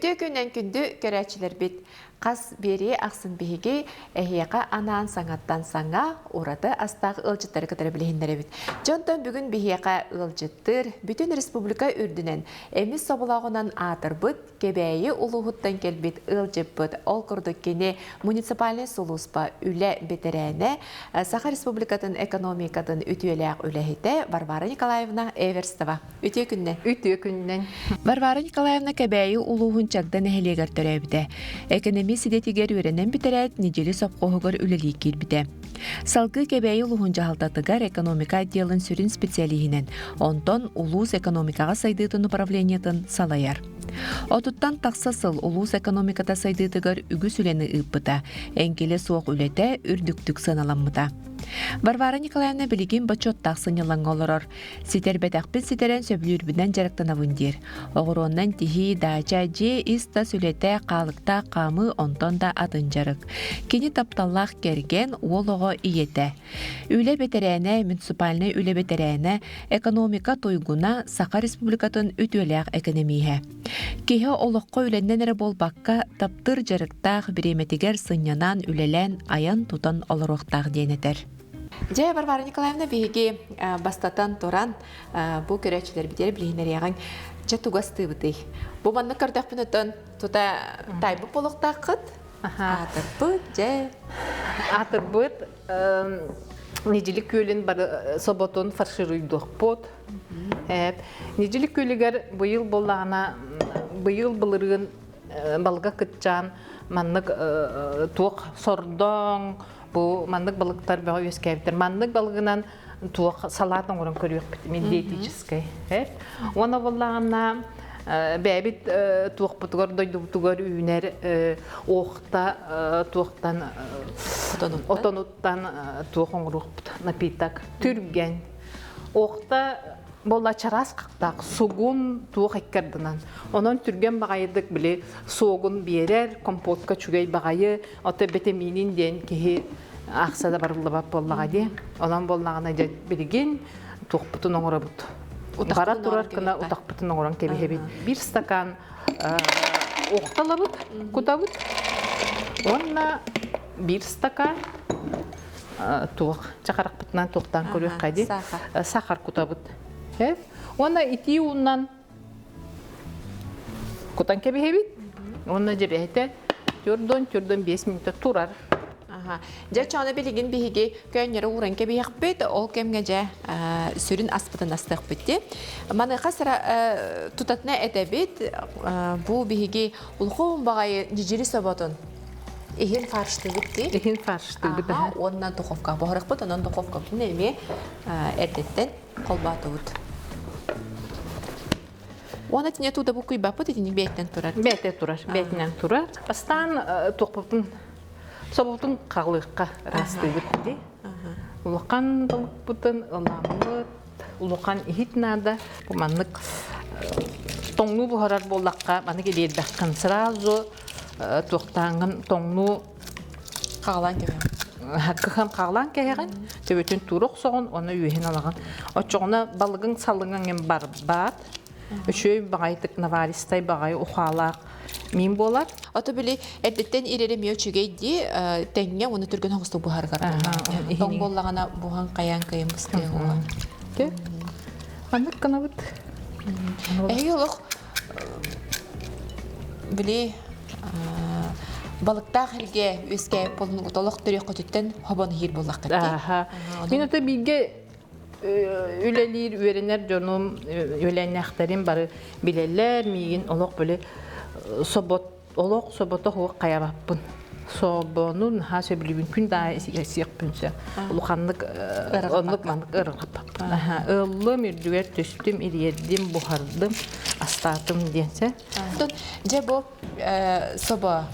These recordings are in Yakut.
Үтүө күнүнэн күндү көрөөччүлэрбит! Хас биэрии ахсын биһиги эһиэхэ анаан саҥаттан саҥа, ураты астаах ыалдьыттары кытары билиһиннэрэбит. Дьонтон бүгүн биһиэхэ ыалдьыттыыр, бүтүн республика үрдүнэн эмис соболооҕунан аатырбыт Кэбээйи улууһуттан кэлбит ыалдьыппыт. Ол курдук кини муниципальнай сулууспа үлэ бэтэрээнэ, Саха Республикатын экономикатын үтүөлээх үлэһитэ Варвара Николаевна Эверстова. Үтүө күннэн! Үтүө күннэн! Варвара Николаевна Кэбээйи улууһун Чагда нэһилиэгэр төрөөбүтэ. Экономист идэтигэр үөрэнэн бүтэрээт, Ньидьили сопхуоһугар үлэлии киирбитэ. Салгыы Кэбээйи улууһун дьаһалтатыгар экономика отделын сүрүн специалиһинэн, онтон улуус экономикаҕа сайдыытын управлениетын салайар. Отуттан тахса сыл улуус экономиката сайдыытыгар үгүс үлэни ыыппыта, эҥкилэ суох үлэтэ үрдүктүк сыаналаммыта. Варвара Николаевна билигин бочуоттаах сынньалаҥҥа олорор. Ситэрбэтэхпин ситэрэн сөбүлүүрбүнэн дьарыктанабын диир. Оҕуруоннан тиһии, даача, дьиэ ис-тас үлэтэ, хаалыктаах хаамыы онтон да атын дьарык. Кини тапталлаах кэргэн, уол оҕо ийэтэ. Үлэ бэтэрээнэ, муниципальнай үлэ бэтэрээнэ, экономика туйгуна, Саха Республикатын үтүөлээх экэнэмииһэ. Киһи олоххо үлэннэн эрэ буолбакка, таптыыр дьарыктаах, бириэмэтигэр сынньанан, үлэлээн, айан-тутан олоруохтаах диэн этэр. Дьэ, Варвара Николаевна, биһиги бастатан туран бу көрөөччүлэрбитигэр билиһиннэриэҕиҥ. Дьэ, тугу астыыбытый? Бу маннык көрдөхпүн оттон тута тайбыт буолуохтааххыт. Аатырбыт, дьэ. Аатырбыт Ньидьили күөлүн бары соботун фаршируйдуохпут. Ньидьили күөлүгэр быйыл буоллаҕына, быйыл былырыын балыга кытчаан маннык туох сордоҥ, бу маннык балыктар бөҕө үөскээбиттэр. Маннык балыгынан туох салаат оҥорон көрүөхпүт мин диетическэй. Уонна буоллаҕына бэйэбит туохпутугар дойдубутугар үүнэр охта туохтан отонуттан туох оҥоруохпут напиток түргэн охта буолла чараас хахтаах сугун туох иккардынан онон түргэн баҕайытык били суогун биэрэр компотка үчүгэй баҕайы ото битэмиинин диэн киһи аахса да барыллыбат буоллаҕа дии онон буоллаҕына дьэ билигин туохпутун оҥоробут бара турар гына утахпытын оҥорон кэбиһэбит биир стакан охталабыт кутабыт уонна биир стакан туох чахарахпытынан туохтаан көрүөххэ дии сахар кутабыт уонна итии уунан кутан кэбиһэбит уонна дьэбэһитэ түрдон түрдон 5 мүнүүтэ турар. Дьэ чоно билигин биһиги көөнньөрө ууран кэбиһэхпит, ол кэмҥэ дьэ сүрүн аспытын астыахпыт дии. Маныаха сара тутатына этэбит, бу биһиги улахан баҕайы ньидьили соботун иһин фарштыыбыт дии. Иһин фарштыыбыт. Уонна духовка буһарыахпыт, онон духовкабытын эмиэ эрдэттэн холбоотубут. Уонна тине тууда буккуйбаппыт итинник бэйэттэн турар. Бэйэтэ турар, бэйэтинэн турар. Бастаан туохпутун собобутун хаҕылыахха ыраастыыбыт дии. Улахан балыкпытын ыламмыт, улахан иһит наада. Бу маннык тоҥнуу буһарар буоллахха, маннык илиэрбэххин сразу туохтааҥҥын тоҥнуу Хаҕылаан кэбиһэҕин. Кыһан хаҕылаан кэһэҕин, төбөтүн туура охсоҕун уонна үөһүн алаҕын. Оччоҕуна балыгыҥ салыҥаҥ барбаат, үчүгэй баҕайытык наваристай баҕайы ухаалаах миин буолар. Ото били эрдэттэн ирэрэ эмиэ үчүгэй дии, тэҥҥэ уонна түргэн оҕустук буһарыгар тоҥ буоллаҕына буһан хайаан кыйын быстыаҥ ула. Маннык гынабыт. Эһиги олох били балыктаах илгэ үөскээбит буолунугут олох төрүөххүтүттэн хобон иһиир буоллаххыт дии. Мин ото бииргэ үлэлиир, үөрэнэр дьонум, үөлээннээхтэрим бары билэллэр, миигин олох били собот олох собото суох хайабаппын. Собону наһаа сөбүлүүбүн күн да сиэхпин сөп. Улаханнык оннук маннык ырыгаппаппын. Ыллым, үрдүгэр түстүм, ириэрдим, буһардым, астаатым диэн сэ. Дьэ бу собо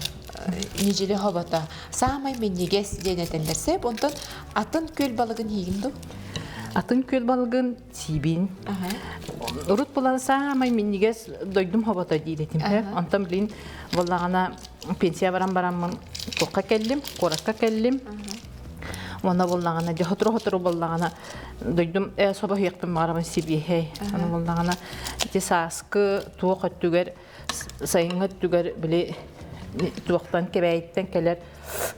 ньидьили хобото саамай минньигэс диэн этэллэр сөп. Онтон атын күөл балыгын иһигин дуу? Атын күөл балыгын сиибин. Урут булан саамай минньигэс дойдум хобото диир этим. Онтон билин буоллаҕына пенсия баран бараммын туохха кэллим, куоракка кэллим. Уонна буоллаҕына дьэ сотору-сотору буоллаҕына дойдум собо иһиэхпин баҕарабын сибиэһэй. Аны буоллаҕына ити сааскы туох өттүгэр. Сайыҥҥы өттүгэр били туохтан Кэбээйиттэн кэлэр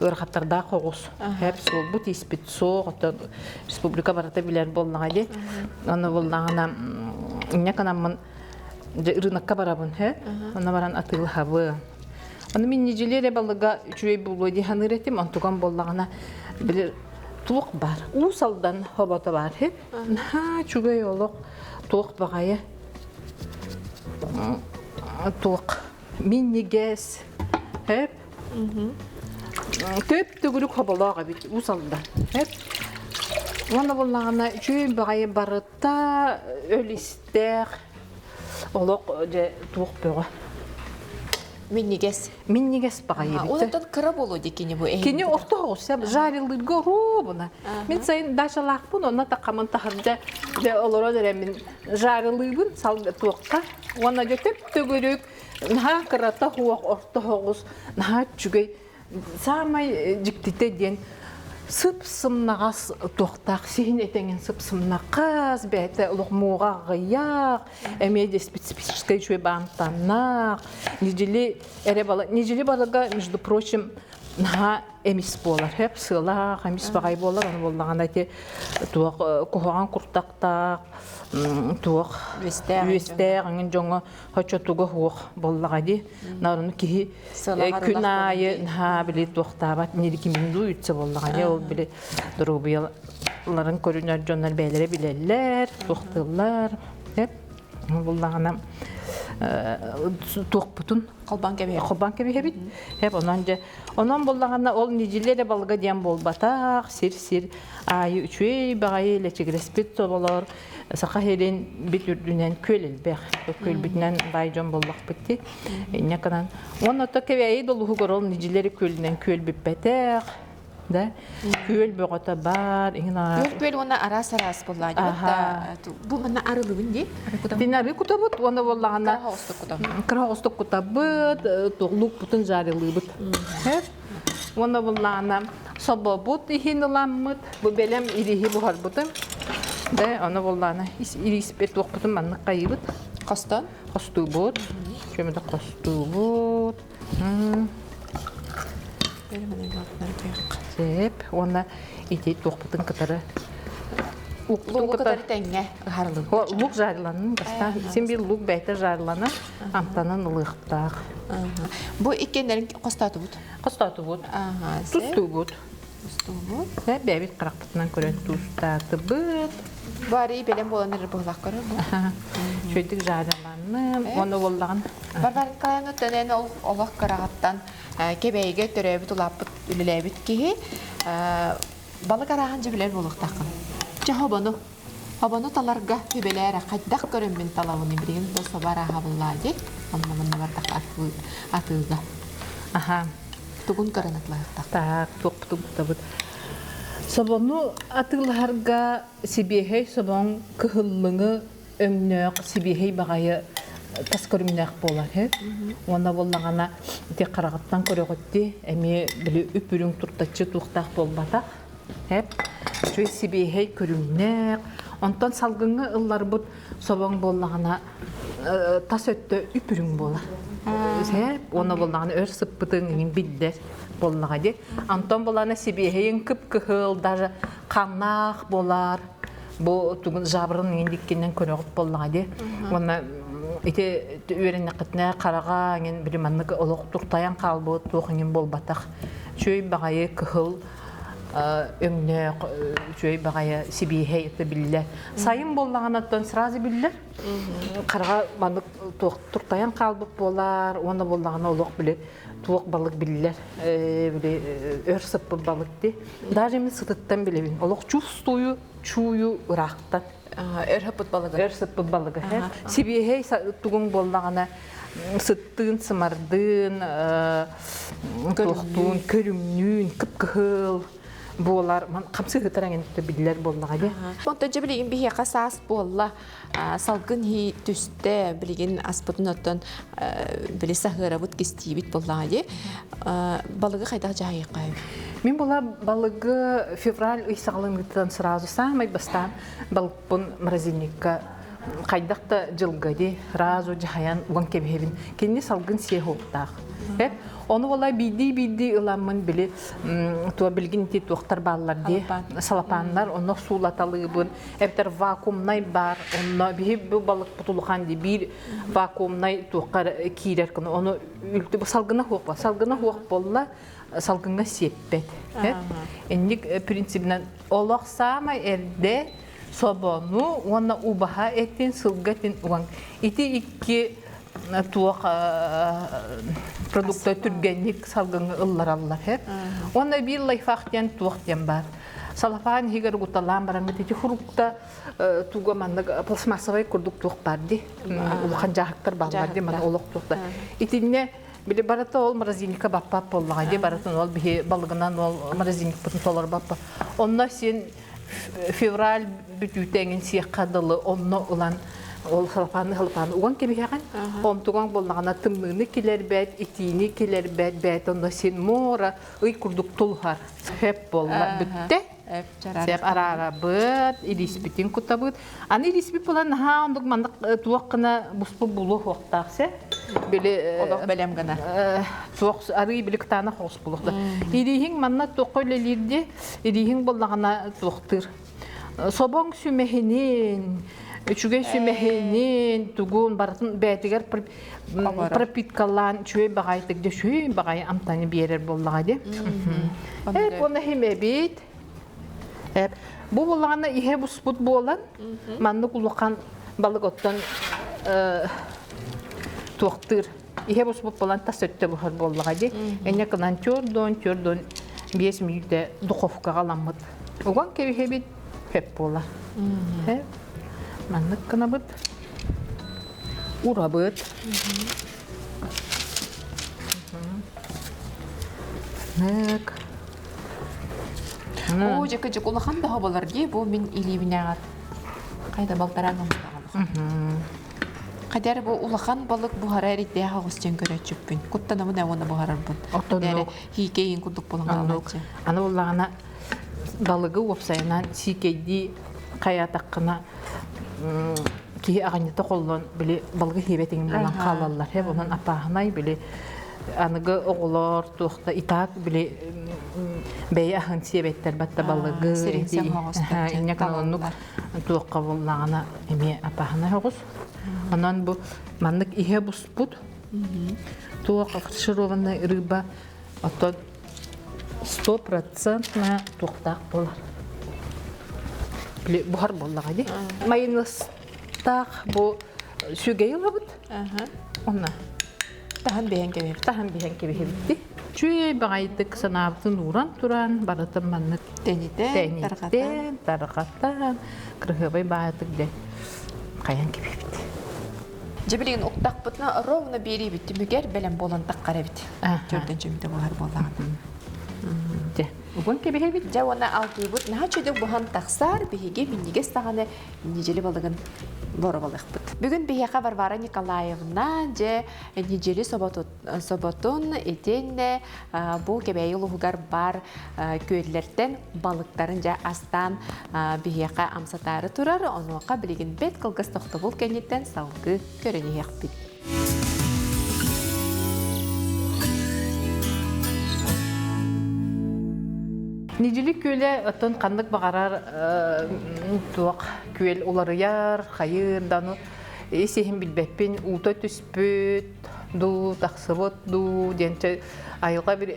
ыарахаттардаах оҕус. Хэп суолбут испит суох, оттон республика барыта билэр буоллаҕа дии. Аны буоллаҕына инньэ гынаммын дьэ ырыынакка барабын һэ. Онно баран атыылаһабын. Аны мин ньидьили эрэ балыга үчүгэй буолуо дии саныыр этим, онтукам буоллаҕына били туох баар, Уус Алдан хобото баар һэ. Наһаа үчүгэй олох туох баҕайы туох минньигэс һэп Төп төгүрүк хоболоох эбит Уус Алдан. Эп. Уонна буллаҕына үчүгэй баҕайы барыта өл истээх олох дьэ туох бөҕө. Минньигэс. Минньигэс баҕайы эбит. Онтон кыра буолуо дии кини бу Кини орто оҕус жарилыырга оруобуна. Мин сайын дачалаахпын, онно тахамын таһырдьа дьэ олорон эрэ мин жарилыыбын сал туохха. Уонна дьэ төп төгүрүк наһаа кырата суох орто соҕус наһаа үчүгэй саамай дьиктитэ диэн сып-сымнаҕас туохтаах сиһин этэҥин сып-сымнаҕас бэйэтэ олох муоҕа аҕыйах эмиэ де специфическай үчүгэй баамтаннаах ньидьили эрэ бала ньидьили балыга между прочим наһаа эмис буолар хөп сыалаах эмис баҕай буолар ону буоллаҕына ити туох куһаҕан куртахтаах туох үөстээх эҥин дьоҥҥо хочотуга суох буоллаҕа дии. Наруну киһи күн аайы наһаа били туохтаабат нирикимин үтсэ буоллаҕа дии. Ол били доруобуйаларын көрүнэр дьоннор бэйэлэрэ билэллэр, туохтыыллар. Эп буллаҕына туохпутун холбоон кэбиһэбит. Холбоон кэбиһэбит. Эп онон дьэ онон буллаҕына ол нидьили эрэ балыга диэн буолбатах, сир-сир аайы үчүгэй баҕайы лэчигирэспит соболор Саха сирин бит үрдүнэн күөл элбэх. Күөлбүтүнэн баай дьон буоллахпыт дии. Инньэ гынан. Уонна ото Кэбээйи долуһугар ол нидьилэри күөлүнэн күөл бүппэтэх. Да? Күөл бөҕөтө бар. Күөл күөл уонна араас-араас буоллаа. Бу манна арылыбын дии. Тин арыы кутабыт уонна буоллаҕына кыра оҕустук кутабыт, луукпутун жарилыыбыт. Уонна буллаҕына собобут иһин ыламмыт, бу бэлэм ириһи буһарбытым. Да, ону буллаҕына ириспит туохпутун маннык хайыыбыт. Хостон? Хостуубут. Чөмөтө хостуубут. Сеп. Уонна ити туохпутун кытары Лугу кытары тэҥҥэ ыһарылыбыт. Лук жариланын бастаан син биир лук бэйэтэ жариланан амтанын ылыахтаах. Бу иккиэннэрин хостоотубут. Хостоотубут. Тустуубут. Тустуубут. Бэйэбит харахпытынан көрөн туустаатыбыт. Бары бэлэм буолан эрэр буоллах көрөр бу. Үчүгэйдик жариланным. Уонна буоллаҕын. Варвара Николаевна төнөн олох кыраҕаттан Кэбээйигэ төрөөбүт улааппыт үлэлээбит киһи балык арааһын дьэ билэр буолуохтааххын. Чэ хобону Хобону таларга сүбэлээр хайдах көрөммүн талабын билигин да собо арааһа буллаа дии. Онно манна бардахха атыыга. Аха. Тугун көрөн атылаһыктах. Так, туохпутун кутабыт. Собону атыылаһарга сибиэһэй собоҥ кыһыллыҥы өҥнөөх сибиэһэй баҕайы тас көрүҥнээх буолар үһү. Уонна буоллаҕына ити хараҕыттан көрөҕүт эмиэ били үп-үрүҥ туртаччы туохтаах буолбатах. Эп үчүгэй сибиэһэй көрүҥнээх. Онтон салгыҥҥа ылларбыт собоҥ буоллаҕына тас өттө үп-үрүҥ буолар. Эп уонна буоллаҕына өр сыппытыҥ иҥин биллэр буоллаҕа дии. Антон буоллаҕына сибиэһэйиҥ кып-кыһыл, даже ханнаах буолар. Бу тугун жабрын иҥин диккинэн көрөҕүт буоллаҕа дии. Уонна ити үөрэннэххитинэ хараҕа иҥин били маннык олох туртайан хаалбыт туох иҥин буолбатах. Үчүгэй баҕайы кыһыл өҥнөөх үчүгэй баҕайы сибиэһэй это биллэр. Сайын буоллаҕына сразу биллэр. Хараҕа маннык туох туртайан хаалбыт буолар уонна буоллаҕына олох били туох балык биллэр били өр сыппыт балык дии. Даже мин сытыттан билэбин. Олох чувствую, чую ыраахтан. Өр сыппыт балыгы. Өр сыппыт балыгы. Сибиэһэй тугуҥ буоллаҕына сыттыын, сымардыын, туохтуун, көрүҥнүүн, кып-кыһыл буолар. Хамсыһытар эҥин биллэр буоллаҕа дии. Онтон дьэ билигин биһиэхэ саас буолла. Салгын иһи түстэ, билигин аспытын оттон били саһыарабыт, кистиибит буоллаҕа дии. Балыгы хайдах дьаһайыахха Мин була балыгы февраль ый саҕаланыытынан сразу саамай бастаан балыкпын морозильникка. Хайдах да дьылга ди разу дьаһайан уган кэбиһэбин. Кинини салгын сиэ хуоктаах. Ону була биирдии-биирдии ыламмын били туа билгин ити туохтар бааллар дии салапааннар онно суулаталыыбын эбэтэр вакуумнай баар онно биһи бу балыкпыт улахан дии биир вакуумнай туохха киирэр гына ону үлтү салгына хуох салгына хуох буолла салгыҥҥа сиэппэт инник принцибинэн олох саамай эрдэ собону уонна убаһа этин сылгы этин уган ити икки туох продукта түргэнник салгыҥҥа ыллараллар һэ. Уонна биир лайфхак диэн туох диэн баар. Салафаан иһигэр угуталаан бараммыт ити фрукта туга маннык пластмассовай курдук туох баар ди. Улахан дьааһыктар бааллар ди маны олох туохта. Итиннэ били барыта ол морозильникка баппат буоллаҕа ди барытын ол биһи балыгынан ол морозильникпытын толорбаппа. Онно син февраль бүтүүтэ эҥин сиэххэ дылы онно ылан ол халапааны халапааны уган кэбиһэҕин онтуган буоллаҕына тымныыны килэрбэт итиини килэрбэт бэйэтэ онно син муора ый курдук тулуһар сөп буолла бүттэ сөп араарабыт илииспитин кутабыт аны илииспит буолан наһаа оннук маннык туох гына буспут булуо хуохтаах се били олох бэлэм гына туох арыы били кытаанах оҕус булуохта илииһиҥ манна туохха үлэлиирди Илииһиҥ буоллаҕына туохтыыр. Собоҥ сүмэһинин, үчүгэй сүмэһинин, тугун барытын бэйэтигэр пропиткалаан үчүгэй баҕайытык дьэ үчүгэй баҕайы амтаны биэрэр буоллаҕа дии. Эп уонна химэбит. Эп бу буоллаҕына иһэ буспут буолан маннык улахан балык оттон туохтыыр Иһэ буспут буолан тас өттө буһар буоллаҕа дии. Энньэ гынан чуордуон, чуордуон 5 мүнүүтэ духовкаҕа ламмыт. Уган кэбиһэбит, хөп буолар. Маннык гынабыт. Урабыт. Нык. Оо, дьэ, улахан да болар дии, бу мин илиибинээҕэр. Хайда балтараа гыммытаҕын. Хайдары бу улахан балык буһара эрийдээх оҕус диэн көрөөччүппүн. Куттанабын ээ уонна буһарарбын. Оттоннук. Хиикэйин курдук буолан Оннук. хаалааччы. Аны буоллаҕына балыгы уопсайынан сиикэйдии хайаатаххына киһи аҕынньыта холлон били балыгы хиэбэтиҥин буолан хаалаллар. Һэ онон апааһынай били аныгы оҕолор туохта итаак били бэйэ аһын сиэбэттэр батта балыгы инньэ оннук туохха буллаҕына эмиэ апааһынай оҕус. Онон бу маннык иһэ буспут туох фаршированная рыба оттон стопроцентная туохтаах буолар. Буһар буоллаҕа дии. Майонезтаах бу сүгэйи ылабыт. Онно Таһан биһэн кэбиһэбит. Таһан биһэн кэбиһэбит. Үчүгэй баҕайытык санаабытын ууран туран барытын маннык тэнитэн, тарҕатан, тарҕатан, кырыһыабай баайытык дэ хайан кэбиһэбит. Дьэ билигин уктахпытына ровно биэриибит түмүгэр бэлэм буолан таххар эбит. Төрдөн чөмүтэ буолар буоллаҕына. Дьэ, угун кэбиһэбит. Дьэ уонна алтыыбыт наһаа чөдөк буһан тахсар, биһиги минньигэс даҕаны ньидьили балыгын боробалыахпыт. Бүгүн биһиэхэ Варвара Николаевна дьэ ньидьили соботун итиэннэ бу Кэбээйи улууһугар баар күөллэртэн балыктарын дьэ астаан биһиэхэ амсатаары турар. Онуоха билигин бэрт кылгас тохтобул кэнниттэн салгыы көрөн иһиэхпит. Нидьили күөлэ оттон ханнык баҕарар туох күөл уларыйар, хайыыр да ону ис иһин билбэппин, уута түспүт дуу, тахсыбыт дуу диэн айылҕа bir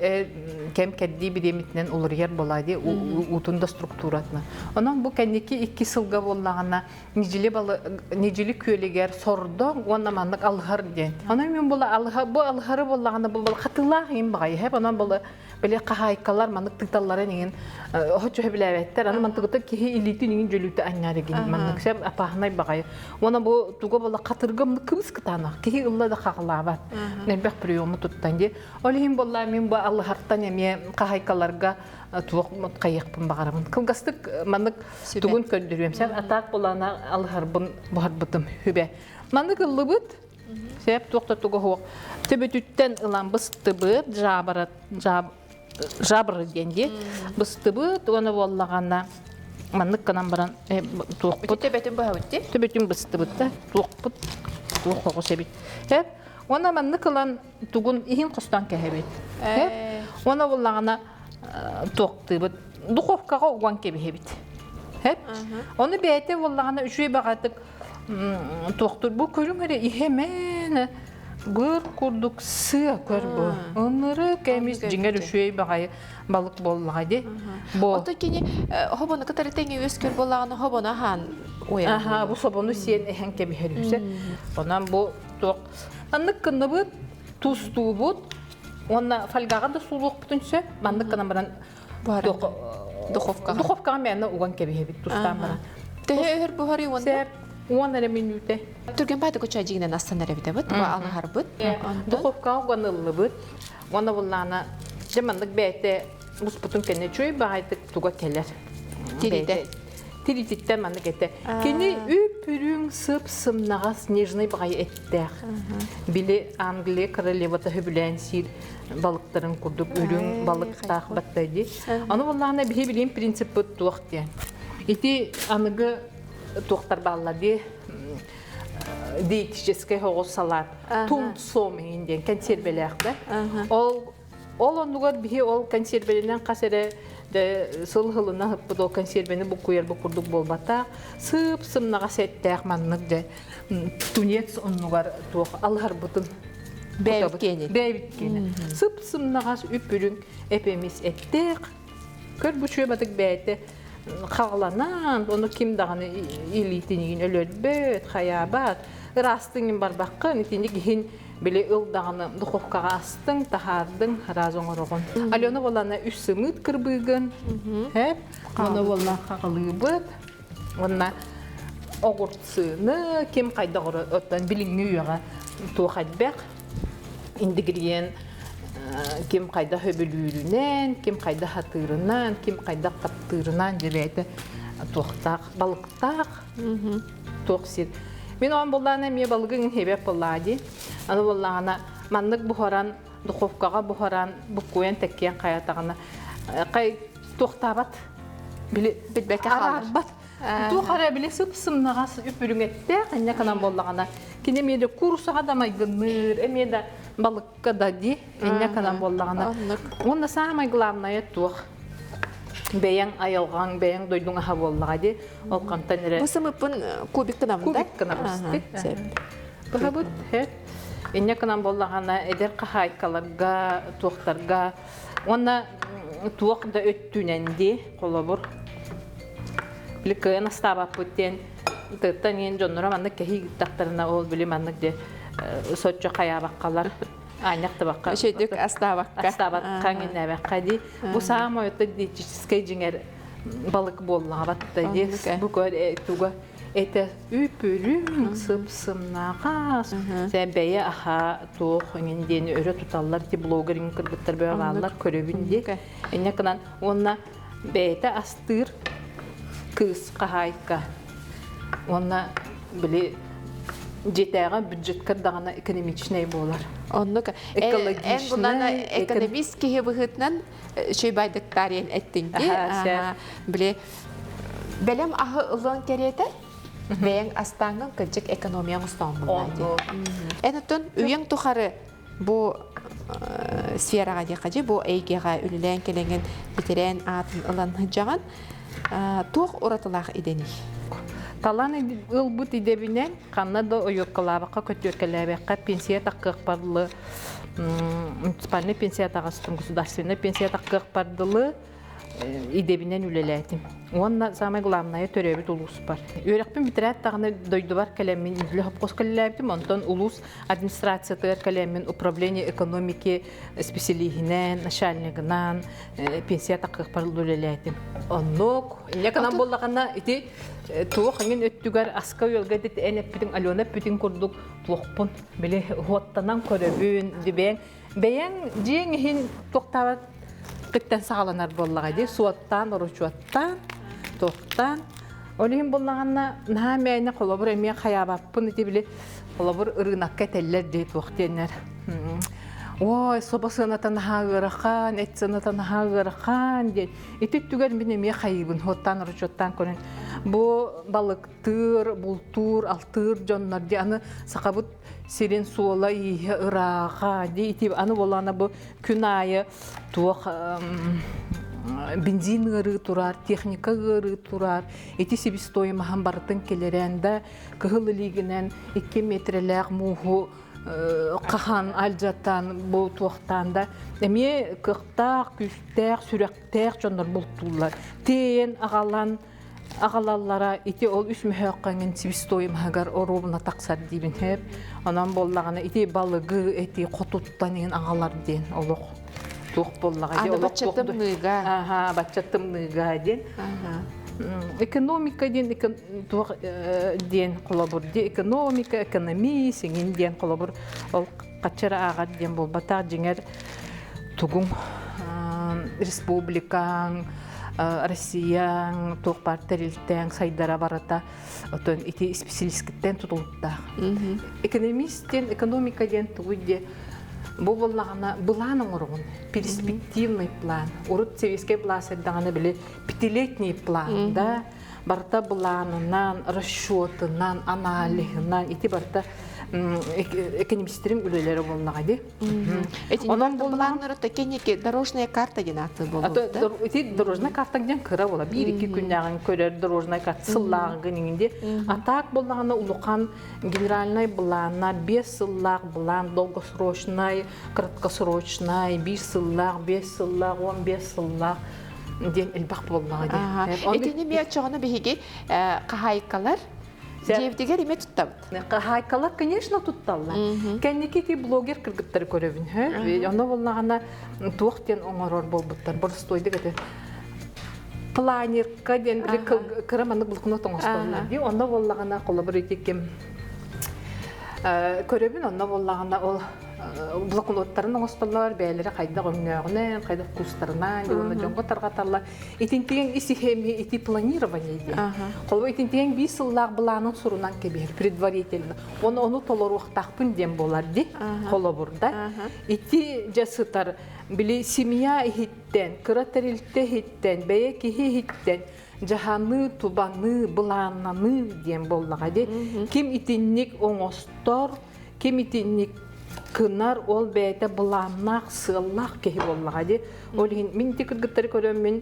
кэм кэрдии бириэмитинэн уларыйар буолаа дии уутун да структуратынан. Онон бу кэнники икки сылга буоллаҕына Нидьили балы Нидьили күөлүгэр сордоҥ уонна маннык алыһар диэн. Онон мин була алыһа бу алыһары буоллаҕына бу хатылаах иин баҕайы хэп онон була били хаһаайкалар маннык тыыталларын иҥин оһоччу билээбэттэр аны мантыгыта киһи илиитин иҥин дьөлүүтэ анньаар игин маннык сэп апааһынай баҕайы уонна бу туга була хатырга кымыс кытаанах киһи ылла да хаҕылаабат элбэх приему туттан дии ол иһин буолла мин бу алыһартан эмиэ хаһаайкаларга туох хайыахпын баҕарабын кылгастык маннык тугун көрдөрүөм сен атаак булана алыһарбын буһарбытым хүбэ маннык ыллыбыт Сөп туох да туга суох. Төбөтүттэн ылан быстыбыт, жабра, жабр диэн дии. Быстыбыт уонна буоллаҕына. Маннык гынан баран туохпут төбөтүн быһабыт дии. Төбөтүн быстыбыт да туохпут туох оҕус эбит. Эп уонна маннык ылан тугун иһин хостоон кэһэбит. Эп уонна буллаҕына туохтыыбыт духовкаҕа уган кэбиһэбит. Эп ону бэйэтэ буоллаҕына үчүгэй баҕатык туохтур бу көрүҥ эрэ иһэмээнэ быр курдук сыа көр бу ынырык эмис дьиҥэр үчүгэй баҕайы балык буоллаҕа дии бу Ото кини хобону кытары тэҥэ үөскүр буоллаҕына хобону аһаан уйар Аха, бу собону сиэн эһэн кэбиһэр үһүсэ. Онон бу туох маннык гынныбыт, тустуубут уонна фольгаҕа да суулуохпутун сөп. Маннык гынан баран духовкаҕа духовкаҕа мээнэ уган кэбиһэбит тустаан баран. Төһө өһөр буһарый уонна? Сөп. 10 эрэ мүнүүтэ. Түргэн баайдык чайдьигинэн астан эрэбитэбит, бу алыһарбыт. Духовкаҕа уган ыллыбыт. Уонна буллаана дьэ маннык бэйэтэ буспутун кэннэ үчүгэй баҕайытык туга кэлэр. Тиритэ. Тирититтэн маннык этэ. Кини үп-үрүҥ сып-сымнаҕас нежный баҕайы эттээх. Били Англия королевата сөбүлээн сиир балыктарын курдук үрүҥ балыктаах батта дии. Аны буоллаҕына биһи билим принциппыт туох диэн. Ити аныгы туохтар бааллар дии диетическэй оҕус салаат тунцом иһин диэн кэнсиэрбэлээх да. Ол ол оннугар биһи ол кэнсиэрбэлинэн хас эрэ сыл сылына ыппыт ол кэнсиэрбэни буккуйар бу курдук буолбатах. Сып-сымнаҕас эттээх маннык дьэ тунец оннугар туох алыһарбытын Бэйэбит киэнин. Бэйэбит киэнин. Сып-сымнаҕас үп-үрүҥ эп-эмис эттээх. Көр бу чүөбатык бэйэтэ хаҕыланан, ону ким даҕаны илиитинигин өлөрбөт, хайаабат. Ыраастыҥ барбаккын, итинник иһин били ыл даҕаны духовкаҕа астыҥ, таһаардыҥ, араас оҥороҕун. Алена буоллаҕына үс сымыыт кырбыыгын, һэп, ону буолла хаҕылыыбыт. Уонна оҕурсуну ким хайдах оттон билиҥҥи үйэҕэ туох элбэх ингредиент ким хайдах сөбүлүүрүнэн, ким хайдах хатыырынан, ким хайдах таптыырынан дьэбээтэ туохтаах балыктаах туох сир. Мин оон буллаана эмиэ балыгын хебеп буллаа дии. Аны буллаҕына маннык буһаран духовкаҕа буһаран буккуйан тэккиэн хайатаҕына хай туохтаабат били билбэккэ хаалар араарбат туох эрэ били сып-сымнаҕас үп-үрүҥэттээх инньэ гынан буоллаҕына кини эмиэ да куурусаҕа да майгынныыр эмиэ да балыкка да дии инньэ гынан буоллаҕына уонна саамай главное туох бэйэҥ айылҕаҥ бэйэҥ дойдуҥ аһа буоллаҕа дии ол хантан эрэ бу сымыппын кубик гынабын да кубик гынабын быһабыт Инньэ гынан буоллаҕына эдэр хаһаайкаларга, туохтарга уонна туох да өттүнэн дии, холобур, били кыайан астаабаппыт диэн тыаттан иэн дьонноро маннык кэһии ыыттахтарына ол били маннык дьэ соччо хайаабаккалар аанньах табакка Үчүгдүк астаабакка астаабакка иҥнээбэккэ дии. Бу саамай оттон диетическэй дьиҥэр балык буоллаҕа батта дии. Бу көр туга этэ үп-үрүҥ, сып-сымнаҕас. Сэ бэйэ аха туох эҥин диэни өрө туталлар ти блогер иҥин кыргыттар бөҕө бааллар көрөбүн дии. Инньэ гынан уонна бэйэтэ астыыр кыыс хаһаайка уонна били дьиэтээҕи бюджеткар даҕаны экономичнай буолар. Оннук. Эн булана экономист киһи быһыытынан үчүгэй байдыктаар эттиҥ дии. Били бэлэм аһы ылыан кэриэтэ бэйэҥ астааҥҥын кырдьык экономияҥ остоон дии. Эн оттон үйэҥ тухары бу сфераҕа диэххэ дии, бу эйгэҕэ үлэлээн кэлэҥин бэтэрээн аатын ылан сылдьаҕын. Туох уратылаах идэний? Талан ылбыт идэбинэн ханна да ойуоккалаабакка, көтүөккэлээбэккэ пенсия таххыахпар дылы муниципальнай пенсия таҕыстым, государственнай пенсия таххыахпар дылы идэбинэн үлэлээтим. Уонна самое главное төрөөбүт улууспар. Үөрэхпин бүтэрээт даҕаны дойдубар кэлэммин үлэ хопкос кэллээбитим, онтон улуус администрациятыгар кэлэммин управление экономики специалиһинэн, начальнигынан пенсия таххыахпар үлэлээтим. Оннук. Инньэ гынан буоллаҕына ити туох эҥин өттүгэр аска-үөлгэ эн эппитиҥ Алена эппитин курдук туохпун били уоттанан көрөбүн дибэҥ бэйэҥ дьиэҥ иһин туохтаабат кыттан саҕаланар буоллаҕа дии суоттаан оручуоттаан туохтаан ол иһин буоллаҕына наһаа мээнэ холобур эмиэ хайаабаппын ити били холобур ырыынакка этэллэр дии туох диэннэр. Ой, собо сыаната наһаа ыарахан, эт сыаната наһаа ыарахан диэн. Ити өттүгэр мин эмиэ хайыыбын, хуоттаан расчеттаан көрөн. Бу балыктыыр, бултуур, алтыыр дьоннор дии аны сахабыт сирин суола-ииһэ ырааҕа дии ити аны буоллаҕына бу күн аайы туох бензин ыарыы турар, техника ыарыы турар, ити себестоимоһын барытын кэлэрэн да кыһыл илиигинэн 2 метрэлээх мууһу хаһан алдьатан бу туохтаан да эмиэ кыахтаах, күүстээх, сүрэхтээх дьоннор бултууллар. Тиэйэн аҕалан аҕалаллара ити ол үс мөһөөххөҥүн себестоимоһыгар оруобуна тахсар диибин сөп. Онон буоллаҕына ити балыгы эти хотуттан иһин аҕалар диэн олох туох буоллаҕа Аны бачча тымныыга. Аха, бачча тымныыга диэн. Экономика диэн туох диэн холобур ди экономика, экономии сиҥин диэн холобур ол хаччара ааҕар диэн буолбатах дьиҥэр тугуҥ республикаҥ Россияҥ туох баар тэрилтэҥ сайдара барыта отон ити специалисткиттэн тутулуктаах. Экономист диэн экономика диэн тугуй диэ бу буоллаҕына былаан оҥороҕун перспективный план урут сэбиэскэй былаас эрдэҕинэ били пятилетний план да барыта былаанынан расчетынан аналиһынан ити барыта экономистерин үлэлэрэ буоллаҕа дии Онон былааннары такеники дорожная карта диэн ааттыыр буолуохта. Ити дорожная карта диэн кыра буола. Биир-икки күннээҕин көрөр дорожная карта сыллааҕыгын иҥин дии. А так буоллаҕына улахан генеральный былааннар, 5 сыллаах былаан, долгосрочный, краткосрочный, 1 сыллаах, 5 сыллаах, 15 сыллаах диэн элбэх буоллаҕа дии. Итини эмиэ оччоҕуна биһиги хаһаайкалар дьиэбитигэр эмиэ туттабыт. Хаһаайкалар, конечно, тутталлар. Кэнники ити блогер кыргыттары көрөбүн. Онно буоллаҕына туох диэн оҥорор буолбуттар. Боростуойдук это планерка диэн кыра маннык блокнот оҥостоллор дии. Онно буоллаҕына холобур ити ким көрөбүн онно буоллаҕына ол блокноттарын оҥостоллор бэйэлэрэ хайдах өҥнөөҕүнэн, хайдах кустарынан уонна дьоҥҥо тарҕаталлар. Итинтиэн ис иһэми ити планирование диэн. Холобур итинтиэн биир сыллаах былаанын сурунан кэбиһэр предварительно. Оны ону толоруохтаахпын диэн буолар ди холобур да. Ити дьэ сытар били семья иһиттэн, кыра тэрилтэ иһиттэн, бэйэ киһи иһиттэн дьаһаныы, тубаныы, былааннаныы диэн буоллаҕа ди. Ким итинник оҥостор, ким итинник кынар ол бэйэтэ былааннаах, сыаллаах киһи буоллаҕа дии. Ол иһин мин ити кыргыттары көрөммүн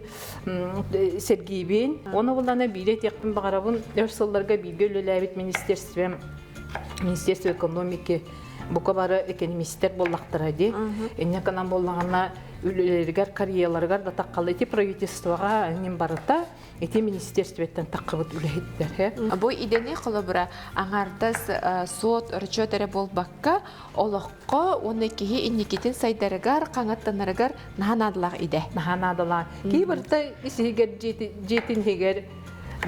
сэргиибин. Оны буллана биире этиэхпин баҕарабын. Өр сылларга бииргэ үлэлээбит министерствем, Министерство экономики бука бары экономистер буоллахтара дии. Инньэ гынан буоллаҕына үлэлэригэр, карьераларыгар да таххалла ити правительствоҕа ним барыта ити министерстветтэн таххыбыт үлэһиттэр. Бу идэни холобура аҥаардас суот расчет эрэ буолбакка, олоххо уонна киһи инникитин сайдарыгар, хаҥаттанарыгар наһаа наадалаах идэ. Наһаа наадалаах. Киһи барыта ис иһигэр дьиэтин иһигэр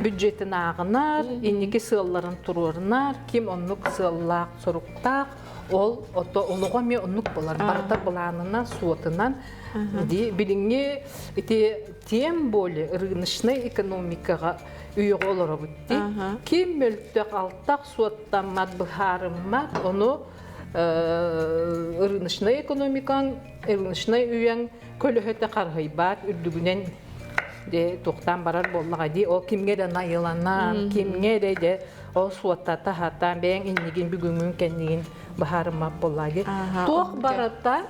бюджетин ааҕынар, инники сыалларын туруорунар, ким оннук сыаллаах, соруктаах, ол ото олоҕо эмиэ оннук болар. Барыта былаанынан, суотунан ди билиҥҥи ити тем более рыночнай экономикаҕа үйэҕэ олоробут дии. Ким мөлтөх алтах суоттаммат, быһаарыммат, ону рыночнай экономикаҥ, рыночнай үйэҥ көлөһөтө харыһыйбат, үрдүгүнэн де туохтаан барар буоллаҕа дии. Ол кимҥэ эрэ найыланан, кимҥэ эрэ де ол суоттата хатаан бэйэҥ иннигин бүгүҥҥүн кэннигин быһаарыммат буоллаҕа дии. Туох барыта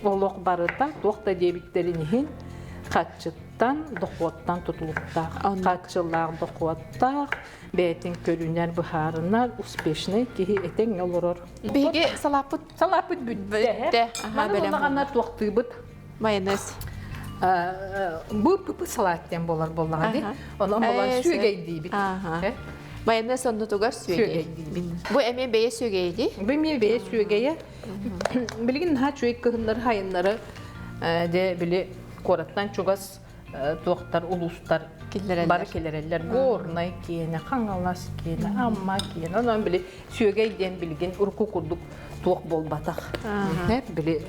Олох барыта туох да диэбиттэрин иһин харчыттан, дохуоттан тутулуктаах. Харчылаах дохуоттаах, бэйэтин көрүнэр, быһаарынар, успешный киһи этэҥҥэ олорор. Биһиги салааппыт Салааппыт бүттэ. Маны буоллаҕына туохтыыбыт? Майонез. Бу пыпы салаат диэн буолар буоллаҕа дии. Онон буолан сүөгэйдиибит. Майонез оннутугар сүөгэй. Бу эмиэ бэйэ сүөгэйэ дии? Бу эмиэ бэйэ сүөгэйэ. Билигин наһаа үчүгэй кыһыннары хайыннары дьэ били куораттан чугас туохтар улуустар бары киллэрэллэр. Горнай киэнэ, Хаҥалас киэнэ, Амма киэнэ. Онон били сүөгэй диэн билигин урукку курдук туох буолбатах. Били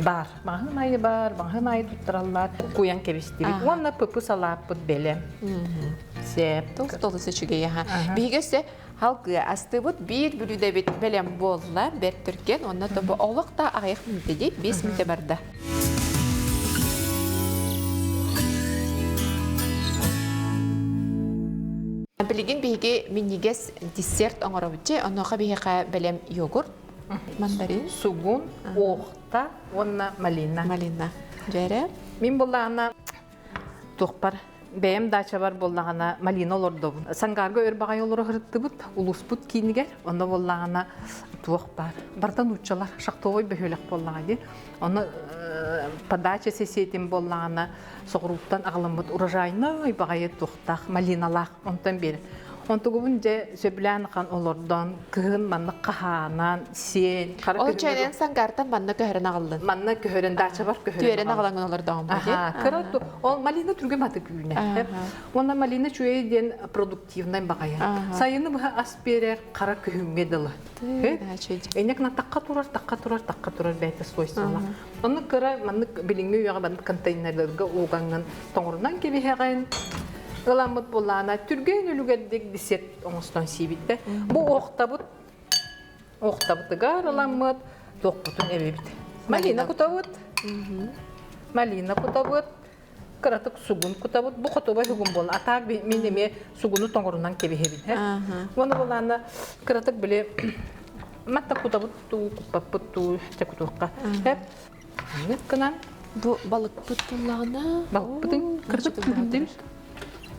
бар. Маҕаһыын аайы бар, маҕаһыын аайы туттараллар. Куйан кэбистибит. Уонна пыпы салааппыт бэлэм. Сеп. Толус үчүгэй аха. Биһиги өссө. Халгыы астыбыт биир бүлүүдэбит бэлэм буолла, бэрт түргэн, онно тобу олох да аҕыйах мүнүүтэ дии, 5 мүнүүтэ барда. Билигин биһиги минньигэс десерт оҥоробут дьэ, онуоха биһиэхэ бэлэм йогурт, мандарин, сугун, уохта уонна малина. Малина. Дьэрэ. Мин буллаҕына туохпар бэйэм даачабар буоллаҕына малина олордобун. Сангаарга өр баҕайы олоро сырыттыбыт, улууспут киинигэр. Онно буоллаҕына туох баар. Барыта нууччалар, шахтовой бөһүөлэк буоллаҕа дии. Онно подача сесиэтин буоллаҕына соҕурууттан аҕаламмыт урожайной баҕайы туохтаах малиналаах онтон биэрэр. Онтугубун дьэ сөбүлээн ахан олордон, кыһын маннык хаһаанан, сиэн, хара Ол чээнэн Сангартан манна көһөрөн аҕаллын. Манна көһөрөн, даачабар көһөрөн. Түөрэн аҕалаҥын олордоҕум бу Кыра ол малина түргэн аты күүнэ. Уонна малина чүөйэ диэн продуктивнай баҕайы. Сайыны быһа ас биэрэр хара күһүҥҥэ дылы. Энек на тахха турар, тахха турар, тахха турар бэйэтэ свойстволаах. Оннук кыра маннык билиҥҥи үйэҕэ маннык контейнерларга уугаҥҥын тоҥорунан кэбиһэҕин. Ыламмыт булаана түргэн үлүгэрдик десерт оҥостон сиибиттэ. Бу уохтабыт уохтабытыгар ыламмыт туохпутун эбибит. Малина кутабыт. Малина кутабыт. Кыратык сугун кутабыт. Бу хотуба сугун буолла. А так мин эмиэ сугуну тоҥорунан кэбиһэбин. Уонна булаана кыратык били матта кутабыт туу, куппаппыт туу, чэ кутуохха. Маннык гынан Бу балыкпыт туллаҕына балыкпытын кырдык күһүрдүм.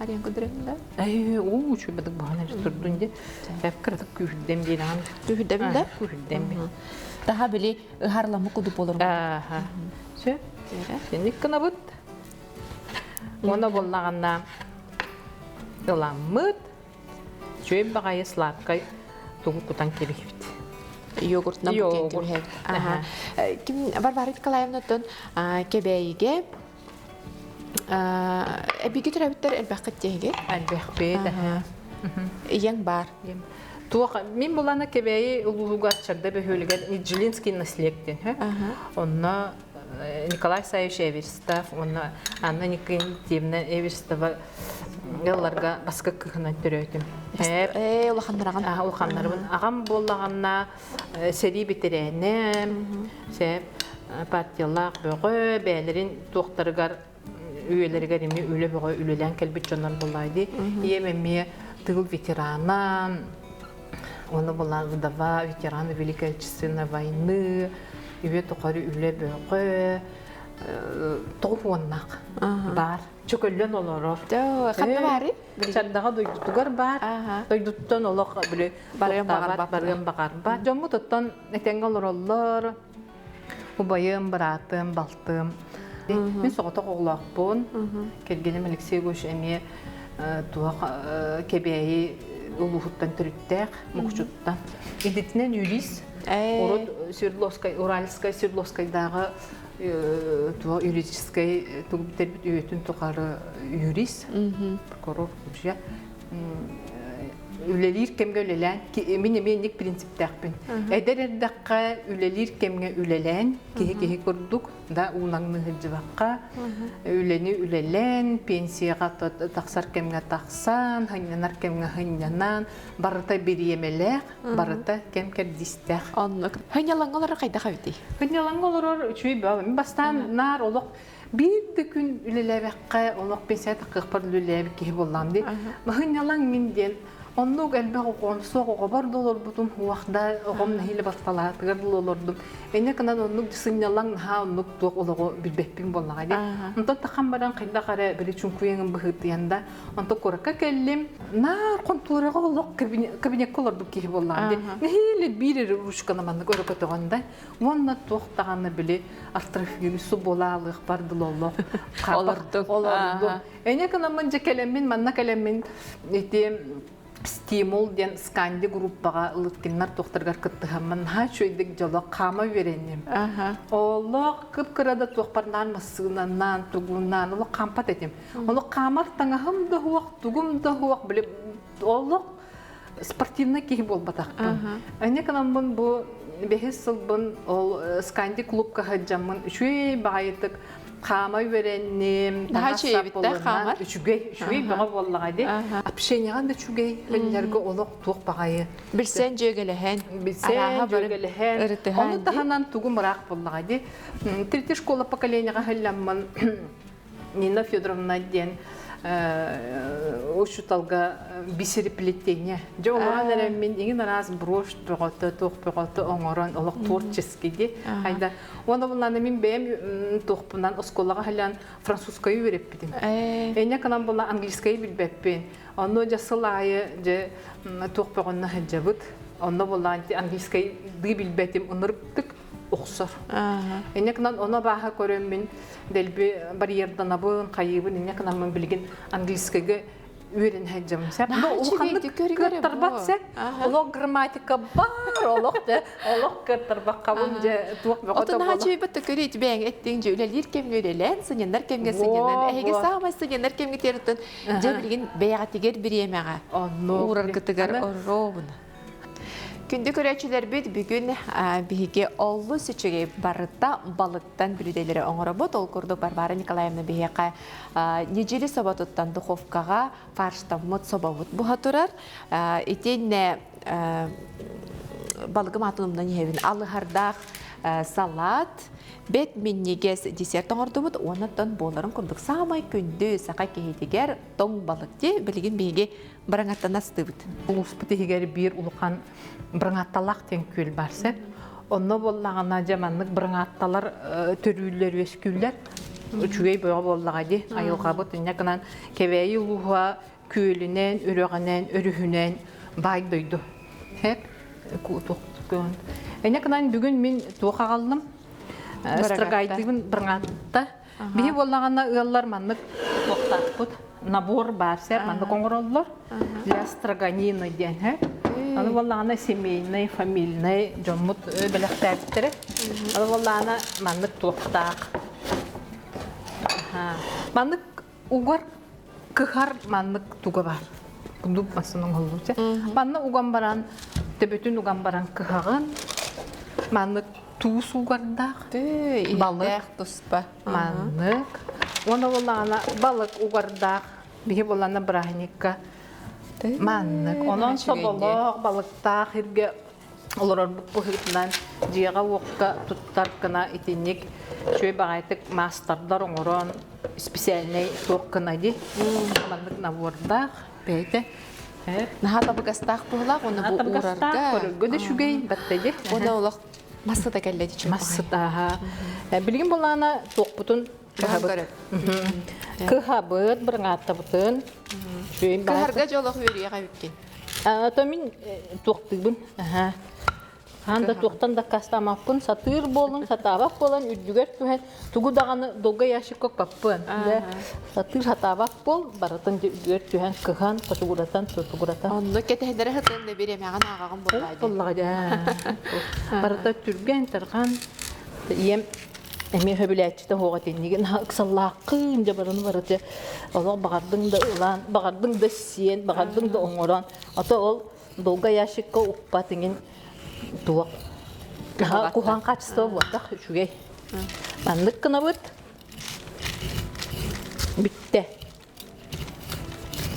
Ариан көдөрөм да? Эй, уу үчүгэйдик баһан эрэ турдун ди. Кыратык күүһүрдэм диэн Күүһүрдэбин да? Күүһүрдэм. Таха били ыһарламы кудуп болор. Аха. Сөп. Синник гынабыт. Уонна буоллаҕына ыламмыт Үчүгэй баҕайы сладкай тугу кутан кэбиһибит. Йогуртунан букет кэбиһэбит. Аха. Ким Варвара Николаевнаттан Кэбээйигэ эбиги төрөбүттэр элбэххит диэһиги? Элбэхпит. Ийэҥ баар. Туох мин булана Кэбээйи улууһугар Чагда бөһүөлүгэр Ниджилинский наследие диэн. Онно Николай Саевич Эверстов уонна Анна Никитьевна Эверстова ыалларга баска кыһынан төрөөтүм. Ээ, улаханнараҕын. Улаханнарыбын. Аҕам буоллаҕына сэрии бэтэрээнэ, сээп партиялаах бөҕө, бэйэлэрин туохтарыгар үйэлэригэр эмиэ үлэ бөҕө үлэлээн кэлбит дьоннор буоллаа дии. Ийэм эмиэ тыыл ветерана, Оны была вдова ветерана Великой Отечественной войны, үйэ тухары үлэ бөҕө, тоҕус бар. Чөкөллөн олорор. Ханна баарый? Чардаҕа дойдутугар бар. Дойдуттан олох били барыан баҕарбат. Барыан баҕарбат. Дьоммут оттон этэҥҥэ олороллор. Убайым, быраатым, балтым. Мин соҕотох оҕолоохпун. Кэргэним Алексей Егорович эмиэ туох Кэбээйи улууһуттан төрүттээх, Мукучуттан. Идэтинэн юрист. Урут Свердловскай, Уральскай, Свердловскайдааҕы туох юридическай тугу бүтэрбит үйэтин тухары юрист, прокурор, судья. Үлэлиир кэмҥэ үлэлээн, мин эмиэ инник принциптээхпин. Эдэр эрдэххэ үлэлиир кэмҥэ үлэлээн, киһи-киһи курдук да уунаҥныы сылдьыбакка, үлэни үлэлээн, пенсияҕа тахсар кэмҥэ тахсан, сынньанар кэмҥэ сынньанан, барыта бириэмэлээх, барыта кэм кэрдиистээх. Оннук. Сынньалаҥҥа олорор хайдах эбитий? Сынньалаҥҥа олорор үчүгэй бөҕө. Мин бастаан наар олох биир да күн үлэлээбэххэ олох пенсия таххыахпар үлэлээбит киһи буоллаҕым дии. Сынньалаҥ мин диэн оннук элбэх оҕом суох оҕобор да олорбутум уох да оҕом нэһиилэ балталаатыгар да олордум. Энньэ гынан оннук сынньалаҥ наһаа оннук туох олоҕу билбэппин буоллаҕа дии. Онтон тахан баран хайдах эрэ били чуҥкуйаҥын быһыытыйан да онтон куоракка кэллим наар хонтуораҕа олох кабинекка олорбут киһи буоллаҕым дии. Нэһиилэ биир эрэ ручканы маннык өрө көтөҕөн да Уонна туох даҕаны били артрофирусы буолаалыахпар дылы олох Олордуҥ. Олордум. Эне гынаммын дьэ кэлэммин, манна кэлэммин ити стимул диэн сканди группаҕа Лыткиннар туохтарыгар кыттыһаммын наһаа үчүгэйдик дьоло хаама үөрэнним. Олох кып-кыра да туохпарнаан массыынаннаан, тугуннаан олох хаампат этим. Олох хаамар таҥаһым да суох, тугум да суох, били олох спортивнай киһи буолбатахпын. Аны гынаммын бу бэһис сылбын ол Сканди клубка сылдьаммын үчүгэй баҕайытык. Хаама үөрэнним, Наһаа таҥас үчүгэй сап эбит да хаамар. Үчүгэй, үчүгэй бөҕө буоллаҕа дии. Общениеҕа да үчүгэй, кинилэргэ олох туох баҕайы. Билсэн дьүөгэлэһэн, Билсэн, арааһа бары дьүөгэлэһэн. ырытыһан Ону дии. таһынан тугум ыраах буоллаҕа дии. Третья школа поколенияҕа сылльаммын Нина Федоровна диэн учууталга бисереплетение. Дьэ олорон эрэммин иҥин араас брошь бөҕөтө, туох бөҕөтө оҥорон олох творческий дии. Хайда уонна буллаана мин бэйэм туохпунан оскуолаҕа сылдьан французскайы үөрэппитим. Энньэ кынан була английскайы билбэппин. Онно дьэ сыл аайы дьэ туох бөҕөннө сылдьабыт. Онно буллаан английскайдыы билбэтим ынырыктык охсор. Инньэ гынан ону абааһы көрөммүн дэлби барьерданабын, хайыыбын, инньэ гынаммын билигин английскайга үөрэнэ сылдьабын сөп. Наһаа Улаханнык үчүгэйдик көрүҥэр кыаттарбат бу. сөп. Олох грамматика бар, олох дьэ, олох кыаттарбаккабын дьэ туох Отон бөҕөтө наһаа буола. үчүгэй бытта көрүү бэйэҥ эттиҥ дьэ үлэлиир кэмҥэ үлэлээн, сынньанар кэмҥэ Во, сынньанан, эһиги во. саамай сынньанар кэмҥитигэр оттон дьэ билигин бэйэҕитигэр бириэмэҕэ Оннук. уураргытыгар Аны оруобуна. Күндү көрөөччүлэрбит, бүгүн биһиги олус үчүгэй барыта балыктан бүлүүдэлэри оҥоробут. Ол курдук Варвара Николаевна биһиэхэ ньидьили соботуттан духовкаҕа фарштаммыт собобут буһа турар. Итиннэ балыгым аатын умнан иһэбин. Алыһардаах салат, бэт минньигэс десерт оҥордубут. Уонна буоларын курдук саамай күндү саха киһитигэр тоҥ балык дии билигин биһиги Быраҥаттан астыыбыт. Улууспут иһигэр биир улахан быраҥаатталаах диэн күөл баар сөп. Онно буоллаҕына дьэ маннык быраҥаатталар төрүүллэр, үөскүүллэр. Үчүгэй бөҕө буоллаҕа дии. Айылҕабыт инньэ гынан Кэбээйи улууһа күөлүнэн, үрэҕинэн, өрүһүнэн баай дойду. Хэп Инньэ гынан бүгүн мин туох аҕаллым? Строгайдыыбын быраҥаатта. Биһи буоллаҕына ыаллар маннык туохтаахпыт набор баар сэр маннык оҥороллор для строганины диэн һэ. Аны буоллаҕына семейный, фамильный дьоммут бэлэхтээбиттэрэ. Аны буоллаҕына маннык туохтаах. Маннык угар кыһар маннык туга бар. Дуб масын оҥоһуллубут. Манна уган баран төбөтүн уган баран кыһаҕын маннык туус угардаах балык туспа маннык уонна буоллаҕына балык угардаах биһи буоллаҕына бырааһынньыкка маннык онон соболоох балыктаах иргэ олорорбут быһыытынан дьиэҕэ-уокка туттар гына итинник үчүгэй баҕайытык маастардар оҥорон специальнай туох гына дии маннык набордаах бэйэтэ Наһаа табыгастаах быһыылаах уонна бу уурарга көрөргө да үчүгэй баттайы уонна олох массыта кэллэ дичи массыта билигин булаана туохпутун кыһабыт кыһабыт бырыҥааттабытын кыһарга дьолох үөрүйэх эбиккин то мин туохтуубун Хаан да туохтан да аккаастаамаппын, сатыыр буоллун, сатаабат буолан үрдүгэр түһэн тугу даҕаны долго ящикка укпаппын. Дьэ, сатыыр сатаабат буол, барытын дьэ үрдүгэр түһэн кыһан, хотугуратан, сотугуратан. Онно кэтэһиннэрэ сытыан да бириэмэҕин ааҕаҕын буоллаа дии. Буоллаҕа дьэ. Барыта түргэн, тарҕан. Ийэм эмиэ сөбүлээччитэ суоҕа итиннигин ыксаллааххын дьэ барыны барыта олох баҕардыҥ да ылан, баҕардыҥ да сиэн, баҕардыҥ да оҥорон. Ото ол долго ящикка укпат иҥин туох куһаҕан качество буолбатах үчүгэй маннык гынабыт бүттэ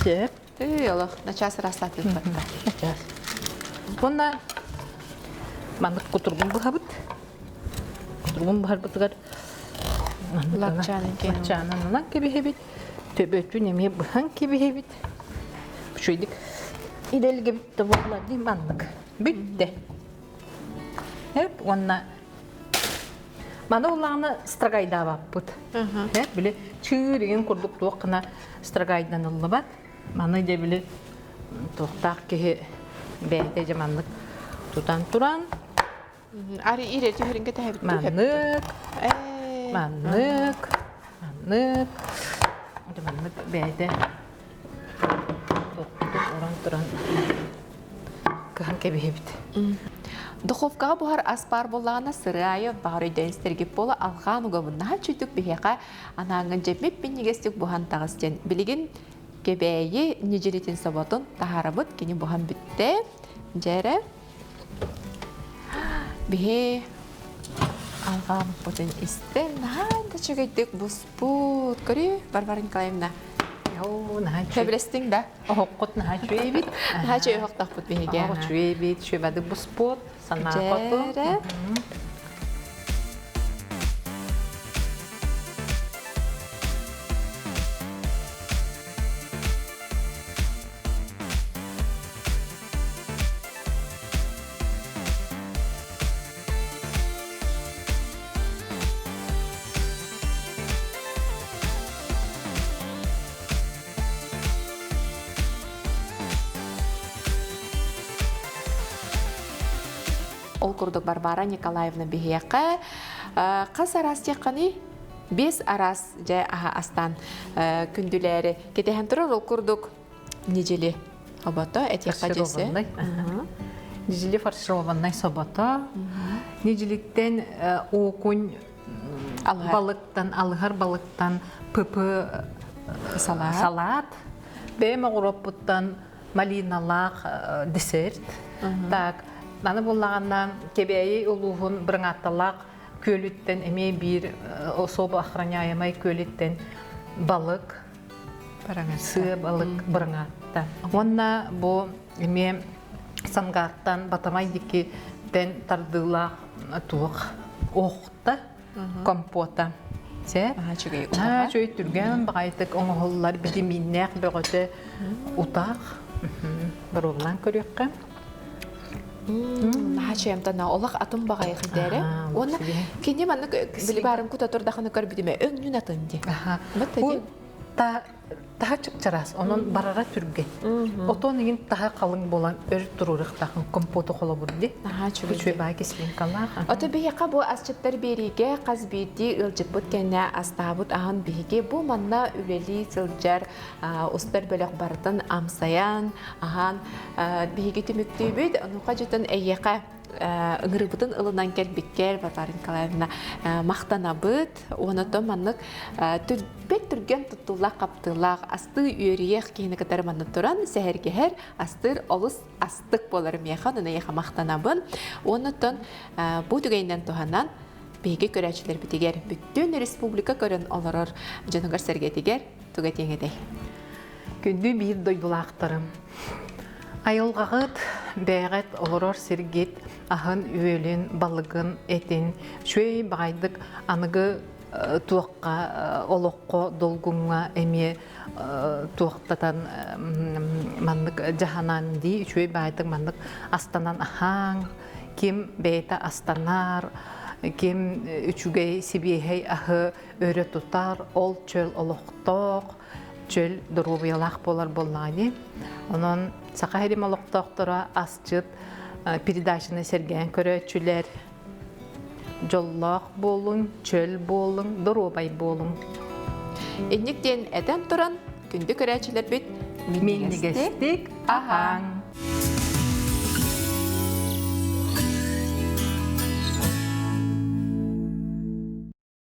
сөп Үй олох начаас ыраастаатыбыт батта начаас уонна маннык кутургун быһабыт кутургун быһарбытыгар лапчаанынан кэбиһэбит төбөтүн эмиэ быһан кэбиһэбит Үчүгэйдик идэлгэбит да буолла дии маннык. Бүттэ. Эп уонна маны улаҕына строгайдаабаппыт. Эп били чыыр игин курдук туох гына строгайданыллыбат. Маны дьэ били туохтаах киһи бэйэтэ дьэ маннык тутан туран Ари ире түһэрин кэтэһэбит Маннык, маннык, маннык, маннык бэйэтэ уран туран кыһан кэбиһэбит. Духовкаҕа буһар ас баар буоллаҕына сырыы аайы баҕар өйдөөн истэргит буола алҕаан угабын наһаа үчүгдүк биһиэхэ анааҥҥын дьэппит минньигэстик буһан таҕыс диэн билигин Кэбээйи ньидьиритин соботун таһаарабыт кини буһан бүттэ дьэ эрэ Биһи Алҕаабыппытын истэн, наһаа да үчүгэйдик буспут. Көрү, Варвара Николаевна. Оо, наһаа үчүгэй. Сөбүлэстиҥ да? Оһоххут наһаа үчүгэй эбит. Наһаа үчүгэй оһохтоохпут биһиги. Оһох үчүгэй эбит, үчүгэйдик буспут, санаа хоту. Дьэрэ. Ол курдук Варвара Николаевна биһиэхэ хас араас диэххиний? Биэс араас дьэ аһа астаан күндүлээри кэтэһэн турар ол курдук Нидьили обото этиэххэ дьэсэ. Нидьили фаршированнай собото. Нидьилиттэн уокунь балыктан, алыһар балыктан пп салат. Бэйэм оҕуруоппуттан малиналаах десерт. Так, аны буллаҕына Кэбээйи улууһун бырыҥаатталаах күөлүттэн эмиэ биир особо охраняемай күөлүттэн балык сыа балык бырыҥаатта. Уонна бу эмиэ Сангаартан Батамай диэкиттэн тардыылаах туох оохта компота. Сэ? Наһаа үчүгэй түргэн баҕайытык оҥоһуллар битимииннээх бөҕөтө утах. Боруобалаан көрүөххэ. Наһаа үчүгэй олох атын баҕайы дээрэ. Уонна кини маннык били баарын кута турдахына көрбүтүмэ өҥнүн атын дии. Бу таһа чыпчараас, онон барара түргэн. Отон игин таһа халыҥ буолан өр туруорухтаахын компоту холобур ди. Наһаа үчүгэй. Үчүгэй баай кислинкалаах. Ото биһиэхэ бу асчыттар биэриигэ хас биирдии ыалдьыппыт кэннэ астаабыт аһын биһиги бу манна үлэлии сылдьар устар бөлөх барытын амсайан, аһаан биһиги түмүктүүбүт. Онуоха дьытын эйиэхэ ыҥырыыбытын ылынан кэлбиккэр Варвара Николаевна махтанабыт. Онотон маннык бэрт түргэн туттуулаах-хаптыылаах астыы үөрүйэх киһини кытары манна туран сэһэргэһэр астыыр олус астык буолар миэхэ, онон эйиэхэ махтанабын. Онотон бу түгэнинэн туһанан биһиги көрөөччүлэрбитигэр бүттүүн республика көрөн олорор дьонугар-сэргэтигэр туга этиэҥ этэй? Күндү биир дойдулаахтарым, айылҕаҕыт, бэйэҕит олорор сиргит аһын-үөлүн, балыгын, этин үчүгэй баҕайдык аныгы туохха олоххо долгуҥҥа эмиэ туохтатан маннык дьаһанан дии үчүгэй баайдык маннык астанан аһааҥ ким бэйэтэ астанар ким үчүгэй сибиэһэй аһы өрө тутар, ол чөл олохтоох, чөл доруобуйалаах буолар буоллаҕа дии. Онон Саха сирин олохтоохторо асчыт передачаны сэргээн көрөөччүлэр дьоллоох буолуҥ, чөл буолуҥ, доруобай буолуҥ. Инник диэн этэн туран, күндү көрөөччүлэрбит минньигэстик аһааҥ!